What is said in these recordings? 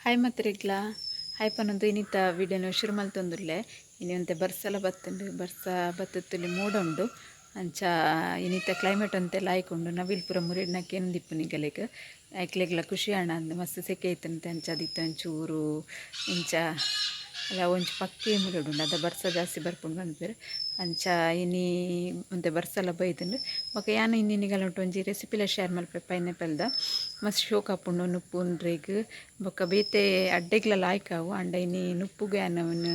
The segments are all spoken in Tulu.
ಹಾಯ್ ಮಾತ್ರೆಗ್ಲ ಹಾಯ್ ಪನೊಂದು ಇನ್ನಿತ ವಿಡಿಯೋನ ಶುರು ಮಲ್ತೊಂದುಲ್ಲೆ. ಇನಿ ಒಂತೆ ಬರ್ಸಲ ಬತ್ತುಂಡು, ಬರ್ಸ ಬತ್ತುತ್ತುಲಿ ಮೋಡ ಉಂಡು. ಅಂಚ ಇನ್ನಿತ ಕ್ಲೈಮೇಟ್ ಒಂತೆ ಲಾಯ್ಕ್ ಉಂಡು. ನವಿಲ್ ಪೂರ ಮುರಿಡ್ನ ಕೇಂದಿಪ್ಪು ನಿಗಲೆಗ್ ಐಕ್ಲೆಗ್ಲ ಖುಷಿ ಆಂಡ ಅಂದ್ ಮಸ್ತ್ ಸೆಕೆ ಇತ್ತಂತೆ. ಅಂಚ ಅದಿತ್ತ ಒಂಚೂರು ಇಂಚ ಅಲ್ಲ ಒಂಜಿ ಪಕ್ಕಿ ಮುರಿಡುಂಡು ಅದ ಬರ್ಸ ಜಾಸ್ತಿ ಬರ್ಪುಂಡು ಪನ್ಪೆರ್. ಅಂಚ ಇನಿ ಒಂತೆ ಬರ್ಸಲ ಬೈದುಂಡು. ಬೊಕ ಯಾನ್ ಇನಿ ನಿಗಲೊಟ್ಟು ಒಂಜಿ ರೆಸಿಪಿಲ ಶೇರ್ ಮಲ್ಪೆ ಪೈನಾಪಲ್ದ ಮಸ್ತ್ ಶೋಕ್ ಆಪುಂಡು ನುಪ್ಪು ಉಂಡ್ರೆಗ್ ಬೊಕ ಬೇತೆ ಅಡ್ಡೆಗ್ಲ ಲಾಯ್ಕ್ ಆವು. ಆಂಡ ಇನಿ ನುಪ್ಪುಗು ಯಾನ್ ಅವೆನ್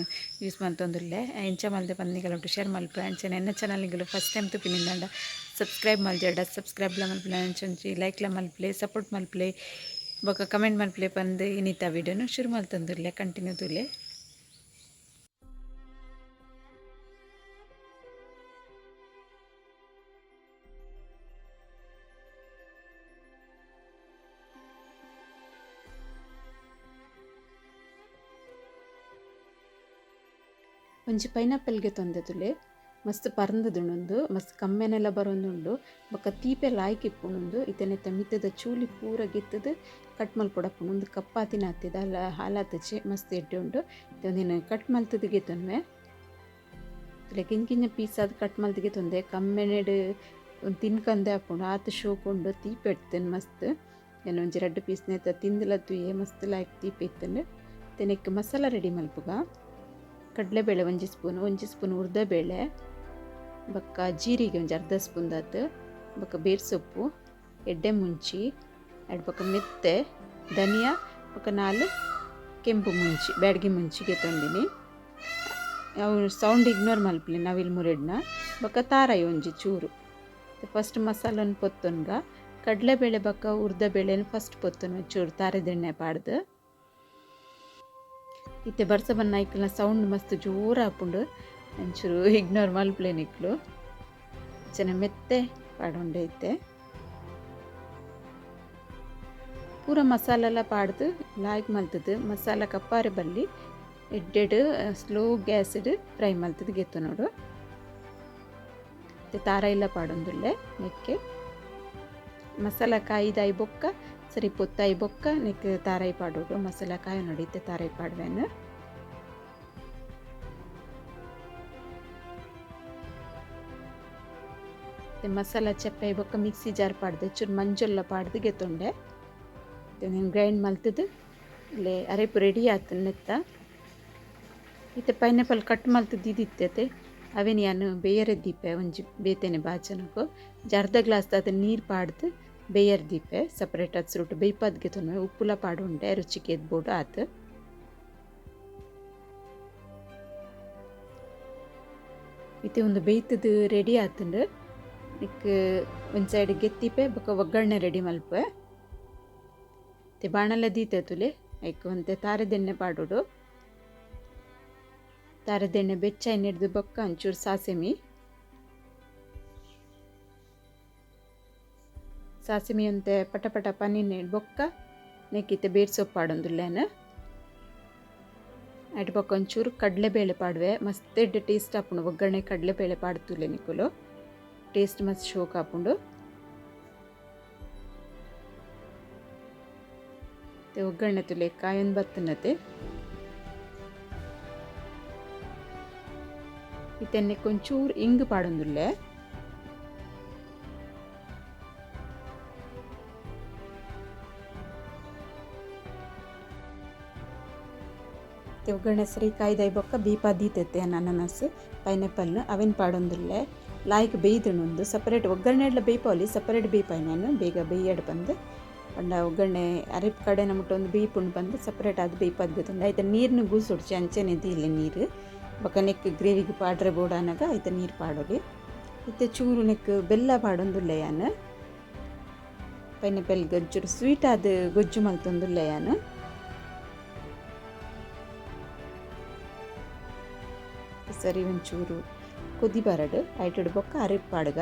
ಯೂಸ್ ಮಲ್ತೊಂದುಲ್ಲೆ. ಎಂಚ ಮಲ್ತೆ ಪಂದ್ ನಿಗಲೊಟ್ಟು ಶೇರ್ ಮಲ್ಪೆ. ಅಂಚನೆ ಎನ್ನ ಚಾನಲ್ ನಿಗಲು ಫಸ್ಟ್ ಟೈಮ್ ತೂಪಿನಿಂದಾಂಡ ಸಬ್ಸ್ಕ್ರೈಬ್ ಮಲ್ಜಡ ಸಬ್ಸ್ಕ್ರೈಬ್ಲ ಮಲ್ಪುಲೆ, ಅಂಚ ಒಂಜಿ ಲೈಕ್ಲ ಮಲ್ಪುಲೆ, ಸಪೋರ್ಟ್ ಮಲ್ಪುಲೆ, ಬೊಕ ಕಮೆಂಟ್ ಮಲ್ಪುಲೆ ಪಂದ್ ಇನಿತ ವಿಡಿಯೋನು ಶುರು ಮಲ್ತೊಂದುಲ್ಲೆ. ಕಂಟಿನ್ಯೂ ತೂಲೆ. ಒಂಜಿ ಪೈನಾಪಲ್ಗೆ ತೊಂದೆ ಮಸ್ತ್ ಪರ್ಂದುಂಡು, ಮಸ್ತ್ ಕಮ್ಮೆನೆಲ್ಲ ಬರೊಂದುಂಡು. ಬೊಕ ತೀಪೆ ಲಾಯ್ಕ್ ಇಪ್ಪುಂಡು. ಇತ್ತೆ ಮಿತ್ತದ ಚೂಲಿ ಪೂರ ಗೆತ್ತದು ಕಟ್ ಮಲ್ಪೊಡಪ್ಪುಂಡು. ಉಂದು ಕಪ್ಪಾತಿನ ಆತಿದ ಅಲ್ಲ ಹಾಲಾತಚಿ ಮಸ್ತ್ ಎಡ್ಡೆ ಉಂಡು. ಒಂದಿನ ಕಟ್ ಮಲ್ತದ ಗೆತ್ತೊನ್ವೆ ಕಿಂಚ ಕಿಂಚ ಪೀಸ್ ಆದ್ ಕಟ್ ಮಲ್ತ್ ಗೆತ್ತೊಂದೆ ಕಮ್ಮೆನೆಡ್ ಒಂದು ತಿನ್ಕಂದೆ ಆಪುಂಡು. ಆತ್ ಶೋಕ್ ಉಂಡು, ತೀಪೆ ಇತ್ತುಂಡು ಮಸ್ತ್. ಯಾನ್ ಒಂಜಿ ರಡ್ಡ್ ಪೀಸ್ ನೇತ ತಿಂದಲ ತೂಯೆ, ಮಸ್ತ್ ಲಾಯ್ಕ್ ತೀಪೆ ಇತ್ತುಂಡು. ನೆಕ್ಕ್ ಮಸಾಲ ರೆಡಿ ಮಲ್ಪುಗ. ಕಡಲೆಬೇಳೆ ಒಂಜಿ ಸ್ಪೂನ್, ಒಂಜಿ ಸ್ಪೂನ್ ಉರ್ದಬೇಳೆ, ಬೊಕ್ಕ ಜೀರಿಗೆ ಒಂಜಿ ಅರ್ಧ ಸ್ಪೂನ್ ದಾತ್, ಬೊಕ್ಕ ಬೇರ್ ಸೊಪ್ಪು, ಎಡ್ಡೆ ಮುಂಚಿ, ಎಡ್ ಬೊಕ್ಕ ಮೆತ್ತೆ, ಧನಿಯಾ, ಬೊಕ್ಕ 4 ಕೆಂಪು ಮುಂಚಿ, ಬ್ಯಾಡಗಿ ಮುಂಚಿ ಗೆತ್ತೊಂದಿನಿ. ಅವು ಸೌಂಡ್ ಇಗ್ನೋರ್ ಮಲ್ಪುಲೆ ನವಿಲ್ ಮುರೆಡ್ನ. ಬೊಕ್ಕ ತಾರಾಯಿ ಒಂಜಿ ಚೂರು. ಫಸ್ಟ್ ಮಸಾಲನ್ ಪೊತ್ತೊನ್ಗ. ಕಡಲೆಬೇಳೆ ಬೊಕ್ಕ ಉರ್ದಬೇಳೆನ್ ಫಸ್ಟ್ ಪೊತ್ತೊನ್ವೆ ಚೂರು ತಾರೆದೆಣ್ಣೆ ಪಾಡ್ದು. ಇತ್ತೆ ಬರ್ಸ ಬನ್ನ ಐಕ್ಲ್ನ ಸೌಂಡ್ ಮಸ್ತ್ ಜೋರು ಆಪುಂಡು, ಒಂಚೂರು ಇಗ್ನೋರ್ ಮಲ್ಪುಲೆ ನಿಕ್ಲು. ಚೆನ್ನ ಮೆತ್ತೆ ಪಾಡೊಂಡೆ ಇತ್ತೆ. ಪೂರ ಮಸಾಲೆಲ್ಲ ಪಾಡ್ದು ಲಾಯ್ಕ್ ಮಲ್ತದು ಮಸಾಲ ಕಪ್ಪಾರೆ ಬಲ್ಲಿ ಎಡ್ಡೆಡ್ ಸ್ಲೋ ಗ್ಯಾಸ್ಡ್ ಫ್ರೈ ಮಲ್ತದು ಗೆತ್ತೊನೊಡು. ತಾರಾಯಿಲ ಪಾಡೊಂದುಲ್ಲೆ ನೆಕ್ಕೆ. ಮಸಾಲ ಕಾಯಿದಾಯಿ ಬೊಕ್ಕ ಸರಿ ಪೊತ್ತಾಯಿ ಬೊಕ್ಕ ನೆಕ್ ತಾರಾಯಿ ಪಾಡೊಡು. ಮಸಾಲ ಕಾಯಿ ನೋಡಿ ಇತ್ತೆ ತಾರಾಯಿ ಪಾಡ್ವೆನ್. ಮಸಾಲ ಚಪ್ಪೆ ಬೊಕ್ಕ ಮಿಕ್ಸಿ ಜಾರ್ ಪಾಡ್ದು ಚೂರು ಮಂಜೊಲ್ಲ ಪಾಡ್ದು ಗೆತ್ತೊಂಡೆ. ಗ್ರೈಂಡ್ ಮಲ್ತದು ಇಲ್ಲೇ ಅರೆಪು ರೆಡಿ ಆತು ನೆತ್ತ. ಇತ್ತೆ ಪೈನಾಪಲ್ ಕಟ್ ಮಲ್ತು ದೀದಿತ್ತತೆ ಅವೇನು ಯಾನ್ ಬೇಯರೆ ದೀಪೆ ಒಂಜಿ ಬೇತೆನೆ ಬಾಚನಕು. ಅರ್ಧ ಗ್ಲಾಸ್ ದಾತ್ ನೀರು ಪಾಡ್ದು ಬೇಯರ್ ದೀಪೆ ಸಪ್ರೇಟ್ ಆದ್ ಸುರುಟು ಬೇಯ್ಪಾದ್ ಗೆತೊನ್ವೆ. ಉಪ್ಪುಲ ಪಾಡುಂಡೆ ರುಚಿಗೆ ಎದ್ಬೋಡು ಆತು. ಇತ್ತೆ ಒಂದು ಬೇಯ್ತದು ರೆಡಿ ಆತುಂಡು. ನೆಕ್ ಒಂಜಿ ಸೈಡ್ ಗೆತ್ತಿಪೆ ಬೊಕ ಒಗ್ಗರಣೆ ರೆಡಿ ಮಲ್ಪೆ. ಇತ್ತೆ ಬಾಣಲೆ ದೀತೆ ತುಲೆ ಐಕ್ ಒಂತೆ ತಾರೆದೆಣ್ಣೆ ಪಾಡೊಡು. ತಾರೆದೆಣ್ಣೆ ಬೆಚ್ಚ ಹಿಡ್ದು ಬೊಕ್ಕ ಒಂಚೂರು ಸಾಸಿಮಿ, ಸಾಸಿಮೆ ಒಂತೆ ಪಟ ಪಟ ಪನ್ನಿನ ಬೊಕ್ಕ ನೆಕ್ಕಿತ್ತೆ ಬೇರ್ ಸೊಪ್ಪು ಪಾಡೊಂದುಲ್ಲೇನು. ಅಯ್ಟ್ ಬೊಕ್ಕ ಒಂಚೂರು ಕಡಲೆಬೇಳೆ ಪಾಡುವೆ. ಮಸ್ತ್ ಎಡ್ಡೆ ಟೇಸ್ಟ್ ಆಪುಂಡು ಒಗ್ಗರಣೆ ಕಡಲೆಬೇಳೆ ಪಾಡ್ತುಲೆ ನಿಕುಲು. ಟೇಸ್ಟ್ ಮಸ್ತ್ ಶೋಕ್ ಆಪುಂಡು. ಒಗ್ಗರಣೆ ತುಲೆ ಕಾಯೊಂದು ಬತ್ತುನತೆ. ಇತ್ತೆ ನೆಕ್ಕ್ ಒಂಚೂರು ಇಂಗು ಪಾಡೊಂದುಲ್ಲೆ. ಒಗ್ಗರಣೆ ಸರಿ ಕಾಯ್ದಾಯಿ ಬೊಕ್ಕ ಬೀಪ ದೀತತೆ ಅನಾನಸ್ ಪೈನಾಪಲ್ ಅವೆನ್ ಪಾಡೊಂದುಲ್ಲೆ. ಲಾಯ್ಕ್ ಬೇಯ್ದುಂಡು ಸಪರೇಟ್ ಒಗ್ಗರಣೆಡ್ಲ ಬೇಯ್ಪಾವೊಲಿ, ಸಪರೇಟ್ ಬೇಯ್ಪಾಯಿ ನಾನು ಬೇಗ ಬೇಯ್ಯಡ್ ಪಂದ್. ಪಂಡ ಒಗ್ಗರಣೆ ಅರೆಪ್ ಕಡೆ ಮುಟ್ಟ ಒಂದು ಬೇಯ್ಪುಂಡು ಪಂದ್ ಸಪರೇಟ್ ಆದ್ ಬೇಯ್ಪಾದ್ ಗೆತೊಂಡೆ. ಐತ ನೀರ್ನ್ ಗೂಸೊಡ್ಚಿ ಅಂಚನೆ ದೀಲೆ ನೀರು. ಬೊಕ್ಕ ನೆಕ್ ಗ್ರೇವಿಗ್ ಪಾಡ್ರೆ ಬೋಡಾನಗ ಐತ ನೀರು ಪಾಡೊಲಿ. ಇತ್ತೆ ಚೂರು ನೆಕ್ ಬೆಲ್ಲ ಪಾಡೊಂದುಲ್ಲೆ ಯಾನ್. ಪೈನಾಪಲ್ ಒಂಚೂರು ಸ್ವೀಟ್ ಆದ್ ಗೊಜ್ಜು ಮಲ್ತೊಂದುಲ್ಲೆ ಯಾನ್. ಸರಿ ಒಂಚೂರು ಕುದಿ ಬರಡ್ ಐಟುಡು ಬೊಕ್ಕ ಅರೆಪ್ ಪಾಡ್ಗ.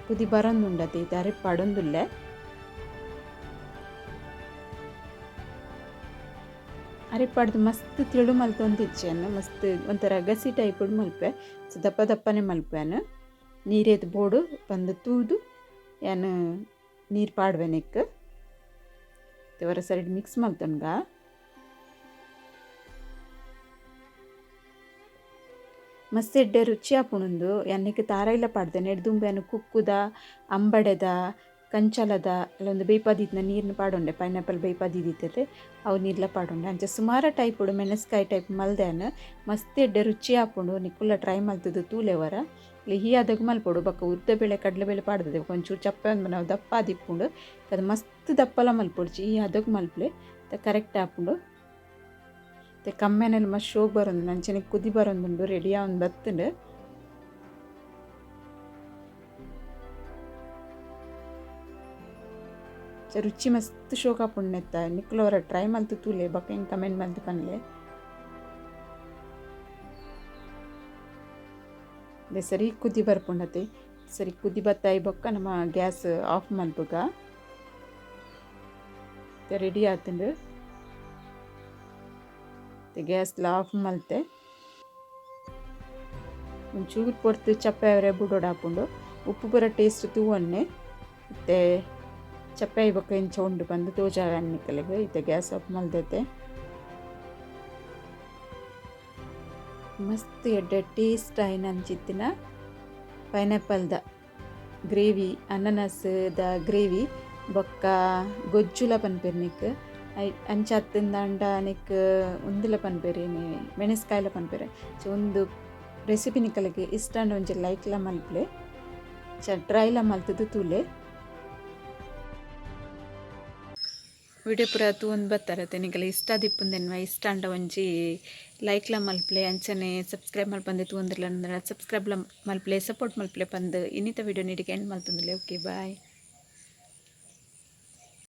ಕುದಿ ಬರೊಂದುಂಡತೆ ಇತ್ತೆ ಅರೆಪ್ ಪಾಡೊಂದುಲ್ಲೆ. ಅರೆಪ್ ಪಾಡ್ದು ಮಸ್ತ್ ತೆಳು ಮಲ್ತೊಂದಿಜ್ಜಿ ಯಾನ್, ಮಸ್ತ್ ಒಂಥರ ಗಸಿ ಟೈಪ್ ಮಲ್ಪೆ, ದಪ್ಪ ದಪ್ಪನೆ ಮಲ್ಪೆ ಯಾನ್. ನೀರೇತ್ ಬೋಡು ಪಂದ್ ತೂದು ಯಾನ್ ನೀರು ಪಾಡ್ವೆ ನೆಕ್. ಇವರ ಸೈಡ್ ಮಿಕ್ಸ್ ಮಲ್ತೊನ್ಗ. ಮಸ್ತ್ ಎಡ್ಡೆ ರುಚಿ ಆಪುಂಡು. ಯಾನಿಕ್ ತಾರಾಯಿಲ ಪಾಡ್ದೆ ನೆಡ್ ದುಂಬು ಕುಕ್ಕುದ ಅಂಬಡೆದ ಕಂಚಲದ ಅಲ್ಲೊಂದು ಬೇಯ್ಪಾದಿತ್ತಿನ ನೀರ್ನ ಪಾಡೊಂಡೆ ಪೈನಾಪಲ್ ಬೇಯ್ಪಾದಿತ್ತಿತ್ತೆ ಅವು ನೀರ್ಲ ಪಾಡೊಂಡೆ ಅಂಚ ಸುಮಾರು ಟೈಪುಡು ಮೆಣಸ್ಕಾಯಿ ಟೈಪ್ ಮಲ್ದೆ ಮಸ್ತ್ ಎಡ್ಡೆ ರುಚಿ ಆಪುಂಡು. ನಿಕುಲ ಟ್ರೈ ಮಲ್ತದು ತೂಲೆವರ ಈ ಅದಗ ಮಲ್ಪೊಡು. ಬೊಕ್ಕ ಉದ್ದ ಬೇಳೆ ಕಡಲೆಬೇಳೆ ಪಾಡ್ದದೆ ಒಂಚೂರು ಚಪ್ಪೆ ನಾವು ದಪ್ಪ ಆದಿಪ್ಪುಂಡು ಅದು ಮಸ್ತ್ ದಪ್ಪಲ ಮಲ್ಪೊಡ್ಚಿ ಈ ಅದಗ ಮಲ್ಪಲೆ ಕರೆಕ್ಟ್ ಆಪುಂಡು. ಮತ್ತು ಕಮ್ಮೆನೆಲ್ಲ ಮಸ್ತ್ ಶೋಕ್ ಬರೋದು ಅಂಚನೆ ಕುದಿ ಬರೋದುಂಡು ರೆಡಿ ಆವೊಂದು ಬತ್ತುಂಡು. ರುಚಿ ಮಸ್ತ್ ಶೋಕ್ ಆಪುಂಡು ನೆತ್ತ ನಿಕುಲು ಟ್ರೈ ಮಲ್ತು ತೂಲೆ ಬೊಕ್ಕ ಎಂಕ್ ಕಮೆಂಟ್ ಮಲ್ತು ಪನ್ಲೆ. ಸರಿ ಕುದಿ ಬರ್ಪುಂಡತೆ ಸರಿ ಕುದಿ ಬತ್ತಾಯಿ ಬೊಕ್ಕ ನಮ್ಮ ಗ್ಯಾಸ್ ಆಫ್ ಮಲ್ಪುಗ ರೆಡಿ ಆತುಂಡು. ಗ್ಯಾಸ್ ಆಫ್ ಮಲ್ತೆ ಒಂಚೂರು ಪೊರ್ತು ಚಪ್ಪೆ ಅವರೆ ಬುಡೋಡು ಆಪುಂಡು. ಉಪ್ಪು ಪೂರ ಟೇಸ್ಟ್ ತೂವೊನ್ನೆ ಇತ್ತೆ ಚಪ್ಪೆ ಬೊಕ್ಕ ಇಂಚ ಉಂಡು ಪಂದ್ ತೋಜಾವೆ ನಿಕಲೆಗ್. ಇತ್ತೆ ಗ್ಯಾಸ್ ಆಫ್ ಮಲ್ದೆತೆ. ಮಸ್ತ್ ಎಡ್ಡೆ ಟೇಸ್ಟ್ ಆಯಿನಂಚಿತ್ತಿನ ಪೈನಾಪಲ್ದ ಗ್ರೇವಿ ಅನನಸ್ದ ಗ್ರೇವಿ ಬೊಕ್ಕ ಗೊಜ್ಜುಲ ಪನ್ಪೆರ್ ನಿಕ್ ಅಂಚ ಅತ್ತುಂದಾಂಡ ನಿಕ್ ಉಂದುಲ ಪನ್ಪೆರ್ ಮೆಣಸ್ಕಾಯಿಲ ಪನ್ಪೆರ್. ಸೊ ಉಂದು ರೆಸಿಪಿ ನಿಕಲೆಗ್ ಇಷ್ಟ ಆಂಡ ಒಂಜಿ ಲೈಕ್ಲ ಮಲ್ಪುಲೆ ಟ್ರೈಲ ಮಲ್ತುದು ತೂಲೆ. ವಿಡಿಯೋ ಪೂರ ತೂವೊಂದು ಬತ್ತಾರೆ ನಿಕಲೆ ಇಷ್ಟ ಆದಿಪ್ಪುಂದೆನ್ವ ಇಷ್ಟ ಆಂಡ ಒಂಜಿ ಲೈಕ್ಲ ಮಲ್ಪುಲೆ ಅಂಚನೆ ಸಬ್ಸ್ಕ್ರೈಬ್ ಮಲ್ಪಂದೆ ತೂವೊಂದುಲ್ಲ ಸಬ್ಸ್ಕ್ರೈಬ್ಲ ಮಲ್ಪುಲೆ ಸಪೋರ್ಟ್ ಮಲ್ಪುಲೆ ಪಂದ್ ಇನ್ನಿತ ವಿಡಿಯೋ ನೀಡಿಗೆ ಎಂಡ್ ಮಲ್ತೊಂದುಲ್ಲೆ. Okay boy.